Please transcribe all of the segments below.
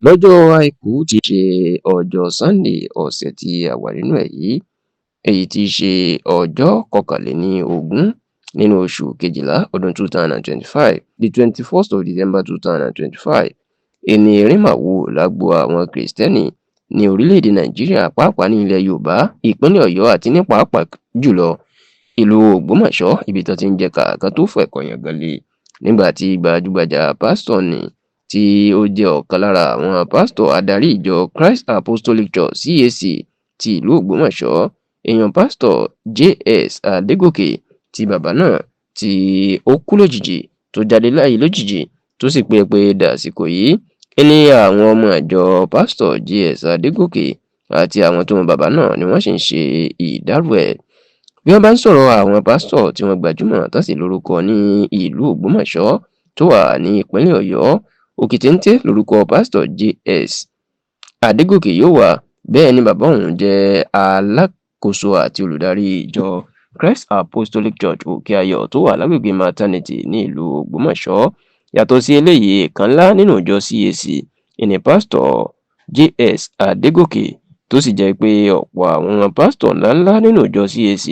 Lọ́jọ́ Àìkú tí í ṣe ọjọ́ Sannde ọ̀sẹ̀ tí a wà nínú ẹ̀ yìí, èyí tí í ṣe ọjọ́ 21 nínú oṣù kejìlá ọdún 2025, the 21st of December 2025, ẹni erin-màwò lágbo àwọn Kìrìsìtẹ́nì ní orílẹ̀-èdè Nàìjíríà, pàápàá ní ilẹ̀ Yorùbá, ìpínlẹ̀ Ọ̀yọ́ àti ní pàápàá jùlọ ìlú Ògbómọ̀ṣọ́, ibi tó ti ń jẹ kàkà tó fẹ̀kọ̀ yangàn lé, nígbà tí gbajúgbajà pásítọ̀ ní tí ó jẹ́ ọ̀kan lára àwọn pásítọ̀ adarí ìjọ Christ Apostolic Church, CAC, ti ìlú Ògbómọ̀ṣọ́, èèyàn Pásítọ̀ J.S. Adégòkè, tí bàbá náà tí ó kú lójijì, tó jáde láyé lójijì, tó sì pé dàsìkò yìí ní àwọn ọmọ ìjọ Pásítọ̀ J.S. Adégòkè àti àwọn tó mọ bàbá náà ni wọ́n sì ń ṣe ìdárò ẹ̀. Bí wọ́n bá ń sọ̀rọ̀ àwọn pásítọ̀ tí wọ́n gbajúmọ̀ tán sì lórúkọ ní ìlú Ògbómọ̀ṣọ́ tó wà ní ìpínlẹ̀ Ọ̀yọ́, òkè téńté lórúkọ Pásítọ̀ J.S. Adégòkè yóò wà. Bẹ́ẹ̀ ni bàbá òun jẹ́ alákòóso àti olùdarí ìjọ Christ Apostolic Church Òkè Ayọ̀ tó wà lágbègbè Maternity ní ìlú Ògbómọ̀ṣọ́. Yàtọ̀ sí eléyìí, èèkàn ńlá nínú ìjọ CAC ìní Pásítọ̀ J.S. Adégòkè, tó sì jẹ́ pé ọ̀pọ̀ àwọn pásítọ̀ ńláńlá nínú ìjọ CAC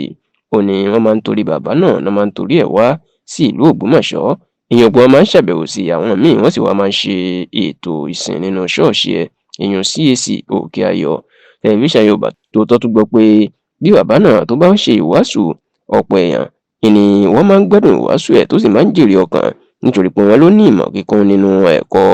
ò ní wọ́n máa ń torí bàbá náà náà máa ń torí ẹ̀ wá sí ìlú Ògbómọ̀ṣọ́. Èèyàn pé wọ́n máa ń ṣàbẹ̀wò sí àwọn míì, wọ́n sì wá máa ń ṣe ètò ìsìn nínú ṣọ́ọ̀ṣì ẹ̀, èèyàn CAC Òkè Ayọ̀. Tẹlifíṣàn Yorùbá Tòótọ́ tún gbọ́ pé bí bàbá náà tó bá ń ṣe ìwàásù, ọ̀pọ̀ èèyàn ni wọ́n máa ń gbádùn ìwàásù ẹ̀ tó sì máa ń jèrè ọkàn, nítorí pé wọ́n ló ní ìmọ̀ kíkún nínú ẹ̀kọ́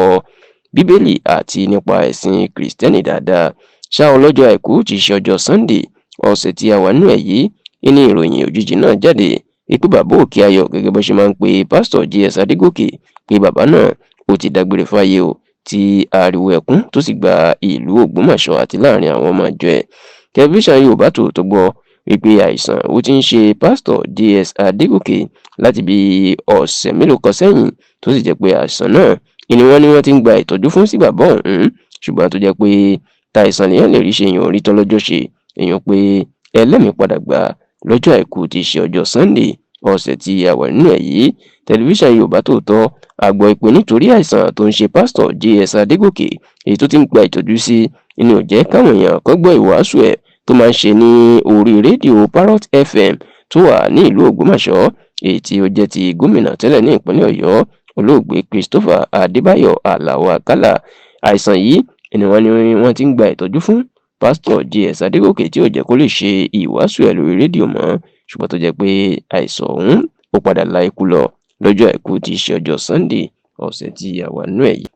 Bíbélì àti nípa ẹ̀sìn Kìrìsìtẹ́nì dáadáa. Ṣá ọlọ́jọ́ Àìkú tí í ṣe ọjọ́ Sunday ọ̀sẹ̀ tí a wà nínú ẹ̀ yìí ní ìròyìn òjijì náà jáde wípé bàbá Òkè Ayọ̀, gẹ́gẹ́ bó ṣe máa ń pe Pásítọ̀ J.S. Adégòkè, pé bàbá náà ó ti dágbére fáyé o, tí ariwo ẹkún tó sì gba ìlú Ògbómọ̀ṣọ́ àti láàrin àwọn ọmọ ìjọ ẹ̀. Tẹlifíṣàn Yorùbá Tòótọ́ gbọ́ wípé àìsàn ó ti ń ṣe Pásítọ̀ J.S. Adégòkè láti bí ọ̀sẹ̀ mélòó kan sẹ́yìn, tó sì jẹ́ pé àìsàn náà ni wọ́n ní wọ́n ti ń gba ìtọ́jú fún sí bàbá ọ̀hún, ṣùgbọ́n tó jẹ́ pé tàìsàn lèèyàn lè rí ṣe, èèyàn rí tọ́lọ́jọ́ ṣe, èèyàn pé ẹlẹ́mìí padà gbà lọ́jọ́ Àìkú tí í ṣe ọjọ́ Sunday ọ̀sẹ̀ tí a wà nínú ẹ̀ yìí. Tẹlifíṣàn Yorùbá Tòótọ́ àgbọ̀ ìpè nítorí àìsàn tó ń ṣe Pásítọ̀ J.S. Adégòkè, èyí tó ti ń gba ìtọ́jú sí inú, ò jẹ́ káwọn èèyàn kan gbọ́ ìwàásù ẹ̀ tó máa ń ṣe ní orí rédíò Parrot FM tó wà ní ìlú Ògbómọ̀ṣọ́, èyí tí ó jẹ́ ti gómìnà tẹ́lẹ̀ ní ìpínlẹ̀ Ọ̀yọ́, olóògbé Christopher Adébáyọ̀ Aláò Àkàlà. Àìsàn yìí ni wọ́n ní wọ́n ti ń gba ìtọ́jú fún Pásítọ̀ J.S. Adégòkè tí ò jẹ́ kó lè ṣe ìwàásù ẹ̀ lórí rédíò mọ́, ṣùgbọ́n tó jẹ́ pé àìsàn ọ̀hún ó padà la ikú lọ lọ́jọ́ Àìkú tí í ṣe ọjọ́ Sunday ọ̀sẹ̀ tí a wà nínú ẹ̀ yìí.